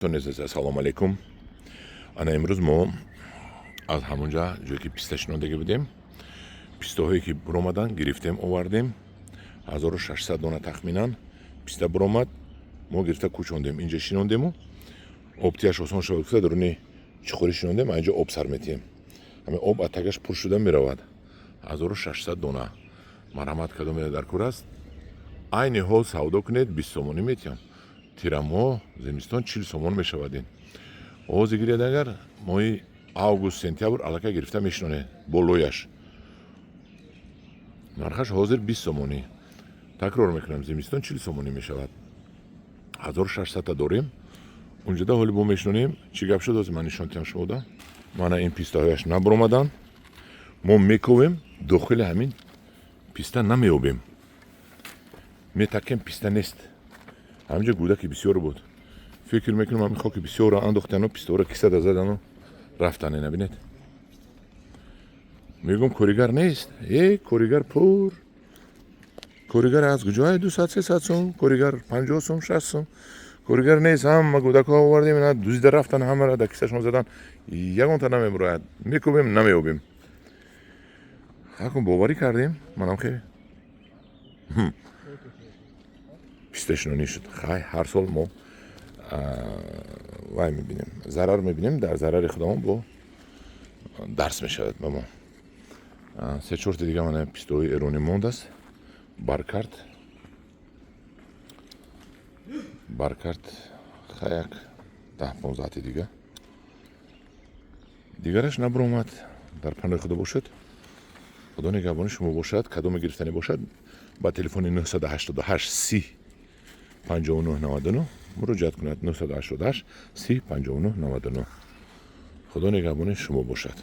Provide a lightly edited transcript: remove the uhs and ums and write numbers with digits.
Ассалому алайкум. Ана имрӯз мо аз ҳамонҷа, ҷое ки писта шинондагӣ будем, пистаҳое ки буромаданд, гирифтем, овардем. 1600 дона тахминан писта буромад. Мо гирифта кӯчондем, инҷа шинондему обтияш осон шавад гуфта, даруни чуқурӣ шинондем. Инҷа об сар метиҳем, ҳамин об атагаш пур шуда меравад. 1600 дона. Марҳамат, кадоме дар кор аст, айни ҳол савдо кунед, 20 сомонӣ метиҳам. Тирамоҳ, зимистон 40 сомон мешавад. Ин оғози гиред, агар моҳи август, сентябр аллакай гирифта мешинонед, болояш нархаш ҳозир 20 сомонӣ. Такрор мекунам, зимистон 40 сомонӣ мешавад. 1600-та дорем унҷода, ҳоли бо мешинонем. Чӣ гап шуд, ҳозир ман нишон тиҳам шумода. Мана ин пистаҳояш набуромаданд. Мо мековем, дохили ҳамин писта намеёбем, метакем, писта нест. Ҳаминҷо гудаки бисёр буд, фикр мекунам, ҳамин хоки бисёрро андохтану пистаҳоро кисада задану рафтан. Ина бинед, мегӯм, коригар нест. Э, коригар пур, коригар аз куҷое? 200, 300 сум коригар, 50 сум, 60 сум коригар нест. Ҳама гудакҳо овардем, ина дузида рафтан, ҳамаро дар кисашон задан, ягонта намебурояд. Мекӯбем, намеёбем. Ҳакун боварӣ кардем, манам хеле писташинонӣ шуд. Хай, ҳар сол мо вай мебинем, зарар мебинем, дар зарари худамон бо дарс мешавад ба мо. Се чорти дига мана пистоҳои эронӣ мондааст. Баркарт, баркарт. Хай, як 10-15-ти дига, дигараш набуромад. Дар паноҳи худо бошад, худо нигаҳбони шумо бошад. Кадоме гирифтанӣ бошад, ба телефони 988 30 59 99 муроҷиат кунад. 988 30 59 99. Худо нигаҳбони шумо бошад.